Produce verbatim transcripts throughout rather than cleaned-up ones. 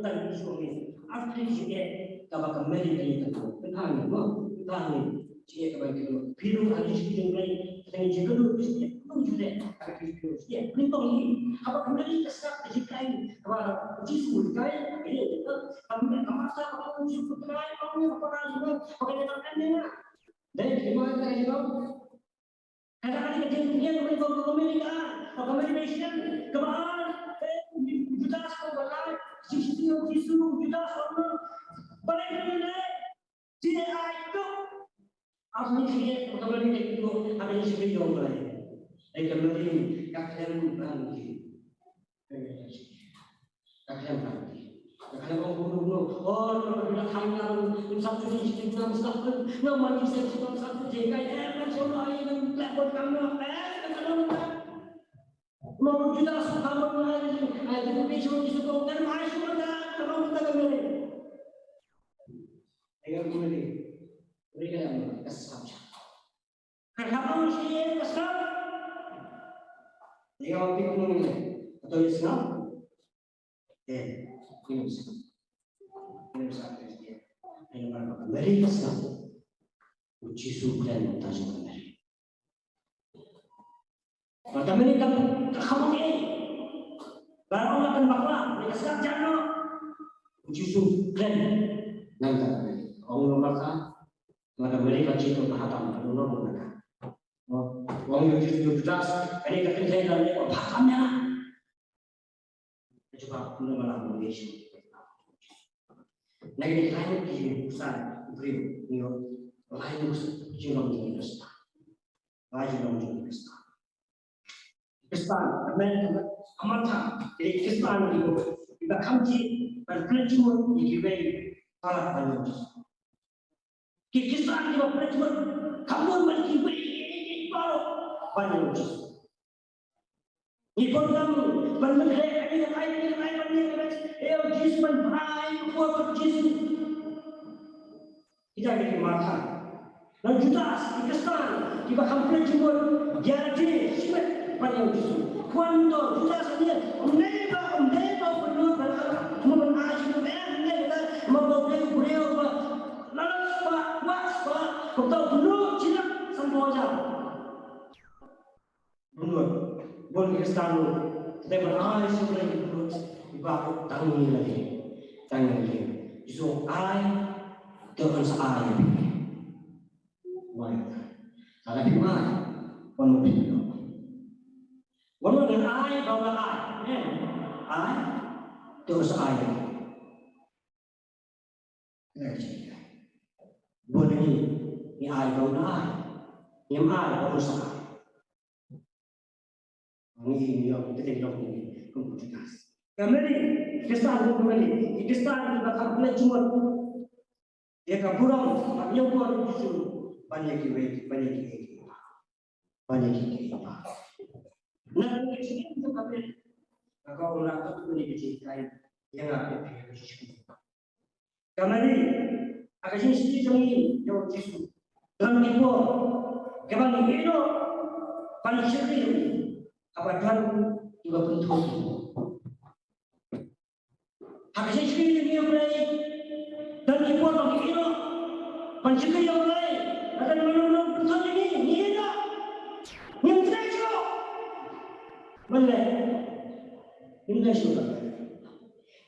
Tang ki shuh ni, ar tylli ki jingeh kaba ka Mary ka ïoh. Pynthang mo, pynthang ni. Jingeh kaba ka ïoh. Phi ruh ha ki jingeh jong Mary, ka dang jingeh ka ïoh, jingeh ka ïoh jingeh. Ka dang jingeh ka ïoh jingeh. Pynthang ni, haba ka Mary ka sngap ka jingeh, haba Jisu ka ïoh, ka ïoh. Ka Mary ka masa, ka ïoh Jisu ka ïoh, ka ïoh, ka ïoh, ka ïoh, ka ïoh. Dei, ki ma ka ïoh. Kata ka dei ka jingeh kaba ka Mary ka, ka Mary ka sngap, kaba ar, eh, Judas ka ba lai, Jisu, Jisu, Judas ka ba lai, ba lai ka lai, jingeh ai tuk. Ar tylli ki jingeh kaba ka Mary ka ïoh, ha ka jingshakri jong ka Mary. Dei ka Mary ka khlem ban ki. Ka khlem ban ki. Ka khlem ong kumno kumno. Oh, na ka bynta thang nga, ngam sngap shuh, ngam sngap shuh, ngam man ki sep shuh, ngam sngap shuh, jingkai, eh, ban shuh, ai, ban plek, ban kam, ban plek, ban kam, ban kam. Mo Judas shu kam, ban ai, ai, ban pi shuh, ki shuh, ban ai shuh, ban kam, ban kam, ban kam. Ai, ngam kumne. Beri ka lam, ka sngap shuh. Ka khlem ong shi ka sngap. Ïa, ong phi kumno ne? Hato ïa sngap? Eh, ïa sngap. Ïa sngap, ïa. Ïa, namar ba Mary ka sngap. U Jisu u kren na ka bynta jong ka Mary. Bad ka Mary ka, ka khlem ong ei. Ba ong la kan bakla, Mary ka sngap jan noh. U Jisu u kren na ka bynta ka Mary. Ong la Martha, Martha, Mary ka jied bha tam, ka don ruh na ka. Ong ïa u Ju-, ïa u Judas, kane ka kynthei ka leh bha tam ïa nga. Ka jubab kumno ba la ong ïa u Jisu. Na kine ki lai ngut ki san u briew, ngi ong lai ngut ki jinglong jong ki Khristan. Lai jinglong jong ki Khristan. Khristan, amen, amen. Amar ta, ki Khristan ki, kiba kham jied ban pynjot ïa kiwei palat ban ïa u Jisu. Ki Khristan kiba pynjot, kham don ban ïa kiwei, ïa, ïa, ïa, baroh ban ïa u Jisu. Ngi pyndonkam ban pynleh ïa, ïa, ïa, ban ïa, ïa, ïa u Jisu, ban ai por ïa u Jisu. Kita ki Martha. Na u Judas, ki Khristan kiba kham pynjot, ïa ki shimet ban ïa u Jisu. Kwan to Judas ne, um dei ba, um dei ba u pynlut ban, um ban ai shi, um dei ba, um dei ba u briew ba, la la ba, ba, ba, kumta u pynlut shi lak sanphew hajar. Bun, bun ki Khristan ruh, te ban ai shuh ïa ki briew, iba tang ïa lade, tang ïa lade. Jisu ai, te un sa ai ïa phi. Wai. Lada phim ai, wan ma phi. Wan ma ngan ai, ba nga ai. Eh, ai, te un sa ai ïa phi. Bun ngi, ngi ai ba un ai. Ngim ai ba un sa ai. Ngi, ngi ïoh, ngi ïoh, ngi kum u Judas. Ka Mary, Khristan kum ka Mary, ki Khristan kiba kham pynjot ïa ka burom, ka burom Jisu, ban ïa kiwei, ban ïa kiwei. Ban ïa ki, ki, ki. Na ka jingim jong ka Mary, ka ong la ka tu ni ka jingkren ïa nga phi, phi, ka jingshakri. Ka Mary, ha ka jingshakri jong ngi ïa u Jisu, don ki por kiba ngi ïehnoh ban shakri ïa u, haba don kiba pynthut ïa u. Ha ka jingshakri ïa U Blei, don ki por ba ngi ïehnoh ban shakri ïa U Blei. Lada don mano mano pynthut ïa ngi, ngi ïehnoh. Ngim treh shuh. Mynlei ngim treh shuh.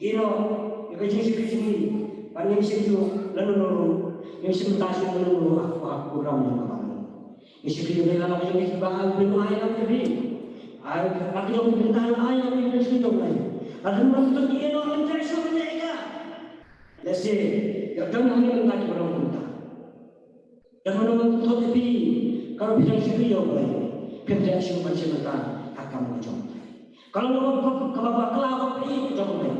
Ïehnoh ïa ka jingshakri jong ngi, ba ngim shim shuh lano lano, ngim shim bynta shuh lano lano ha ka program jong ka balang. Ngi shakri ïa U Blei la ka jong ngi ba U Blei u ai ïa ngi. Ai la ka jong ngi bynta, ai ïa ngi shakri ïa U Blei. Lada ngim pynthut ïa ngi, ngim treh shuh ïa ka. Lehse ïa don hangne mynta kiba long kumta. Don mano mano pynthut ïa phi, ka ruh phi dang shakri ïa U Blei. Phim treh shuh ban shim bynta ha ka kam ka jong U Blei. Ka long kaba, kaba bakla ba phi ka jong U Blei.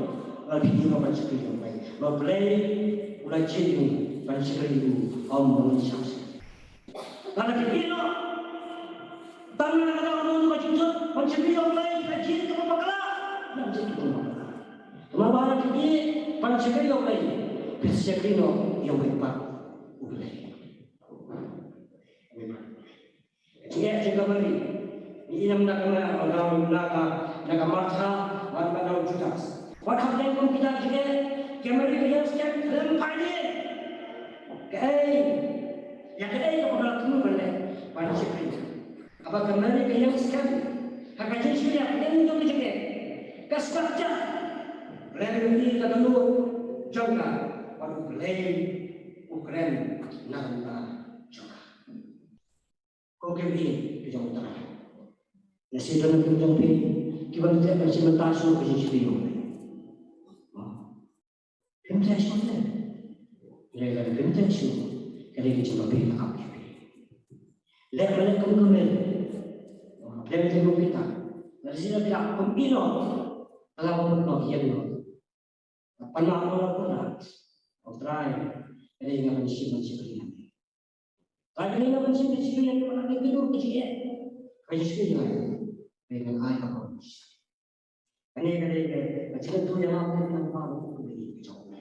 Lada phi ïehnoh ban shakri ïa U Blei, ba U Blei u la jied ïa ngi ban shakri ïa u, ym ban shakri. Lada phi ïehnoh tang na ka daw ka jingthut ban shakri ïa U Blei, ka jied kaba bakla, ka jied kaba bakla. Namar ba lada phi ïehnoh ban shakri ïa U Blei, phi shakri noh ïa uwei pat, U Blei. Uwei pat. Jingeh jong ka Mari. Ngi im na ka, na ka, na ka, na ka Martha bad na u Judas. Wat hapdeng kum kita ki jingeh, Ka Mary ka ïeng skhem khlem phai dien. Kaei, ïa kaei kaba ka la thmu ban leh ban shakri. Haba ka Mary ka ïeng skhem ha ka jingshakri ha pdeng jong ka jingeh, ka sngap jah lem ïa ka dohnud jong ka, bad U Blei u kren na ka bynta jong ka. Ko ki bri ki jong U Trai, lehse don ki jong phi kiba leh ban shim bynta shuh ka jingshakri jong phi. Phim treh shuh ne? Lehse phim treh shuh. Ka dei ka jingbabe ka ap ïa phi. Leh ba leh kum ka Mary. Leh ba leh kum kita. Lehse leh ba kum ïa no. Ka la ba mut noh ïa no. Pan la ko la ko la. U Trai, ka dei nga ban shim ban shakri ïa me. Trai, ka dei nga ban shim ban shakri ïa me, ka dei ka dur ka jingeh. Ka jingshakri ïa me. Ka dei nga ai ka bor. Kane ka dei ka jingïathuh ïa nga, ka dei nga ban shakri ïa me.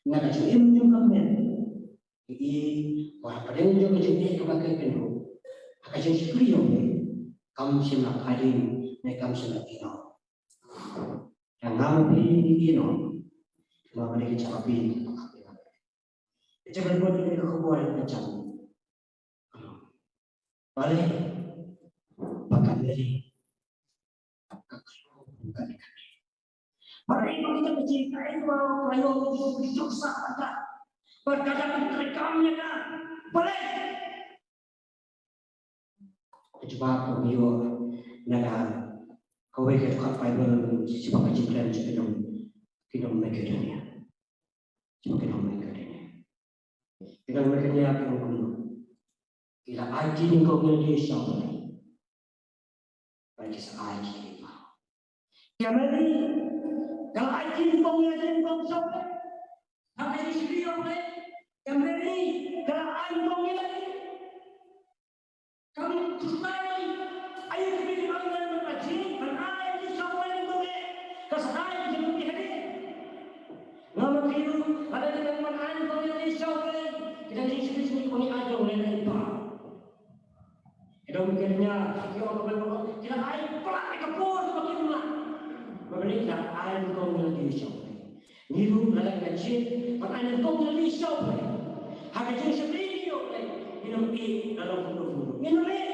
Na ka jingim jong ka Mary, i ba hapdeng jong ka jingeh kaba ka ïakynduh, ha ka jingshakri jong me, kam shym la phai dien, ne kam shym la ïeh noh. Ïa nga ma phi ngi ïeh noh. Namar ba dei ka jingbabe. Ka jingbabe ka khubor ka jam. Balei ba ka Mary ka khraw ka dei ka Mary? Balei ba kita ka jingkait ba ka ïoh ka jingkit jong ka sa ka, ba ka dang treikam ïa ka? Balei? Ka jubab ka ïoh na ka kawei ka dkhot Baibl shaphang ka jingkren jong ki nong, ki nong Makedonia. Jong ki nong Makedonia. Ki nong Makedonia ki ong kumno? Ki la aiti nyngkong ïa lade sha U Blei. Bad ki sa aiti ki pa. Ka Mary ka la aiti nyngkong ïa lade sha U Blei. Haba ki shakri ïa U Blei, ka Mary ka la ai nyngkong ïa lade. Kam khuslai aïu ka mih ïa u ban ai, ban ai ïa u sha u Blei, ka sa ai ïa u hadien. Nga ma phi ruh, lada ngi dang ban ai ïa u sha u Blei, kita ki shakri shakri ki ai jong lehse ai pa. Ki dang ki nia ki ong ka ban ki ai pla ka por ba ki nia. Ba ki ai ïa u sha u Blei. Ngi ruh lada ngi jied ban ai nyngkong ïa lade sha U Blei ha ka jingshakri ïa U Blei, ngin ym ïeh da la kumno kumno. Ngin ym ïeh.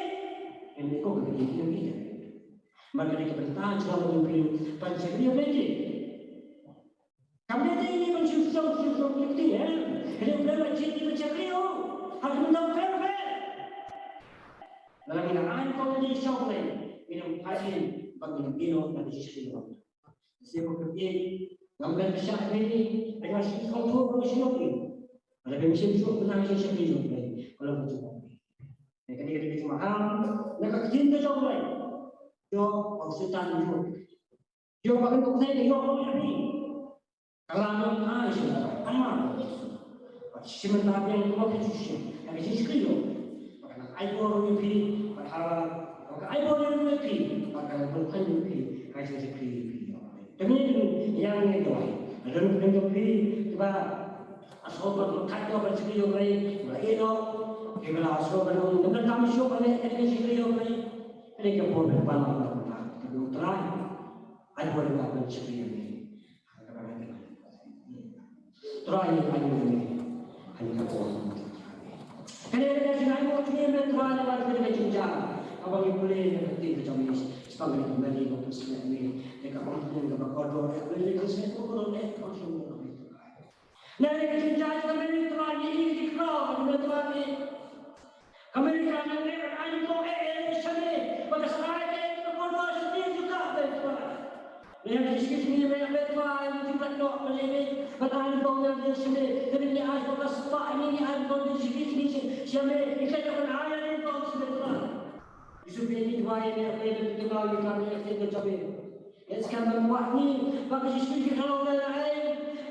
Ngin ïeh kumno ngin ïeh. Mar ka dei ka bynta jong ngi ban shakri ïa U Blei. Kam dei ngi ban shu shong shu shong ïa U Blei, eh. Ka dei U Blei ba jied ngi ban shakri ïa u ha ka bynta U Blei. Lada ngi la ai nyngkong ïa lade sha U Blei, ngin ym phai sha ba ngin ym ïeh noh na ka jingshakri ïa U Blei. Shisha ba ka phi ngam leh pisa phi, ai nga shisha ba phi shisha phi. Lada phi shisha phi na shisha phi jong phi. Ka long ka jong phi. Kane ka dei ka jingmaham na ka ktien ka jong U Blei. Ïoh ba u Soitan ïoh. Ïoh ba kan ko kane ïoh ba phi. Ka la nang ai shisha. Ama. Ba shisha mynta phi ïoh ba phi shisha. Ka jingshakri ïoh. Ba kan ai bor ïa phi. Ba ha. Ba kan ai bor ïa phi. Ba kan ai bor ïa phi. Ka jingshakri ïa phi. Te mynta ïa ngi duwai. Lada ngi pynjop phi kiba sngewbha ban kat ïa ka jingshakri ïa U Blei, ba ïeh noh. Kiba la sngewbha ban ong, ngam da kam shuh ban leh ka jingshakri ïa U Blei. Kane ka por ban pan ïa U Trai. Ai bor ïa ka ban shakri ïa U Blei. Trai ïa ka jingshakri ïa U Blei. Kane ka por. Kane ka jingaiei mo jong me Trai, ïa kane ka jingjia. Haba ngi pule ïa ka ktien ka jong me, shaphang kane ka Mary ba pynslem me. Ïa ka ong kane kaba kordor, ïa kane ka kseh ka kordor, ïa ka ong shong ka Mary Trai. Lada ka jingjia jong ka Mary Trai, ngi ïohi ka jingkhraw ka jong me Trai. Ka Mary ka nang leh ban ai nyngkong eh eh sha me, ba ka sa ai eh ka kordor sha me jong ka Mary Trai. Lada ka jingjia jong me Mary Trai, ngi ju klet noh ban leh me, ban ai nyngkong eh eh sha me, ka Mary ai ba ka spah, ngi ai nyngkong eh sha me, sha me, ngi klet noh ban ai nyngkong sha me Trai. Jisu phi ngi duwai ïa me, ïa me, ïa me, ïa me, ïa me. Ïa skhem ban wad ngi ba ka Jisu ki khlong na ai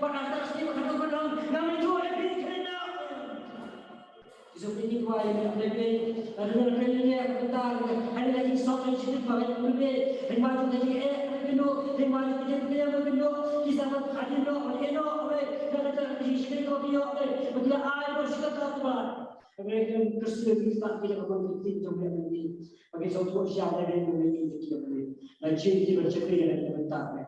ba ka tas ni ba ka tu ka dong na me tu ai phi khlong na. Jisu phi ngi duwai ïa me, ïa me, ïa me, ïa me, ïa me, ïa me. Hai na jingsok ai Jisu ba ka tu me, hai ma tu ka ji eh, ai phi no, hai ma tu ka ji eh, ai phi no. Ki sa ba ka ji no, ai no, ai. Ka ka ta Jisu ko phi no, ai. Ba ki la ai ba shi ka ta ba. Hynrei Kristen ki stad ki la ka mon ki tin jong leh mynta. Ba ki sngewthuh shisha leh leh mynta ki jong leh. Lada jin ki ban shakri leh mynta leh.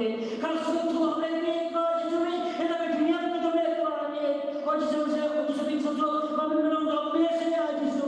ïeit. Ka sngewthuh ïa me Trai Jisu, ïa ka jingim ka jong me Trai ïeit. O Jisu, sngewthuh, sngewthuh ba men long jong me, sngewthuh ïa Jisu,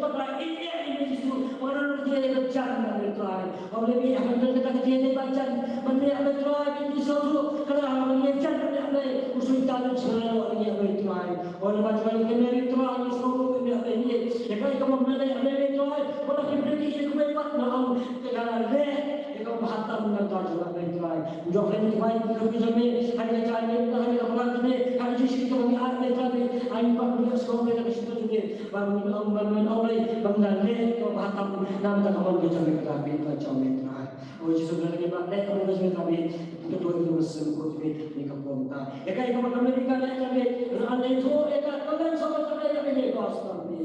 ba Trai ïeit ïa me Jisu, ba ka long jingïeit ba jan ïa me Trai. Haba ngi ïa ban don kata ka jingïeit ba jan ban ïa me Trai, ngi sngewthuh ka la haba ngi jan ban ïa me, u Soitan u jngai ïa me Trai. Haba ngi jan ban ïa me Trai, ngi sngewthuh ïa me ïeit. Ïa kaei kaba me la ïa me Trai, haba ki briew ki ïa kaba ïa me Trai, ka la leh ïa ka bha tam na ka jong me Trai. Jong me Trai, ki briew ki jong me, ha ka jingïeit, ha ka jingïeit, ha ka jingïeit kaba ngi ai me Trai, ai ba ngi sngewthuh ïa ka jingïeit. Ba ngin ong, ba ngin ong lei, ba ngin leh ïa ka bha tam na ka mon ka jong me Trai, ba jong me Trai. O Jisu, nga leh ba leh ka mon ka jong me Trai, ka dei ka mynsiem ka jong me, ni ka bor ta. Ïa kaei kaba ka Amerika leh Trai, nga leh to ïa ka, ka leh sa ba Trai ïa ka gospel me.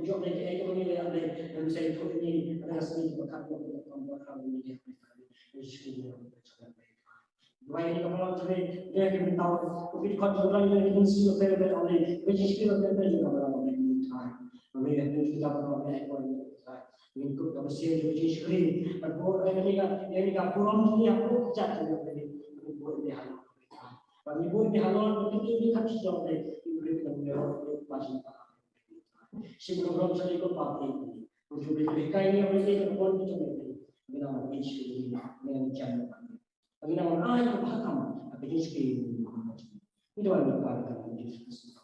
Jong me kaei kaba ngi leh Trai, ngam sa ïathuh ïa ngi, ka sngi ba ka bor ka bor ka bor ni Trai. O Jisu, Duwai ïa ka balang jong me, ïa ki bynta, u pynkhot jong u Blei, ïa ki mynsiem jong me, ïa ka jingshakri jong me, ïa ka balang jong me, Trai. Ïa ki bynta jong me, ïa ka balang jong me, Trai. Ngin kup ka mynsiem jong ka jingshakri. Bad buh ïa kane ka, ïa kane ka burom jong me, ïa ka buh ka jait jong me, ngin buh ïa me halor, Trai. Bad ngin buh ïa me halor, bad ngin ïa me kat jong me, ngin buh ïa me halor, ïa ka jingshakri. Shim ka burom jong me, ko Pa, ïa me. Ngin buh ïa me, ïa ka burom jong me, ngin ïa me shakri, ngin ïa me jan. Bad ngin ym ai ka bha tam ha ka jingshakri jong ngi. Ngi duwai ïa ka kyrteng u Jisu Khrist.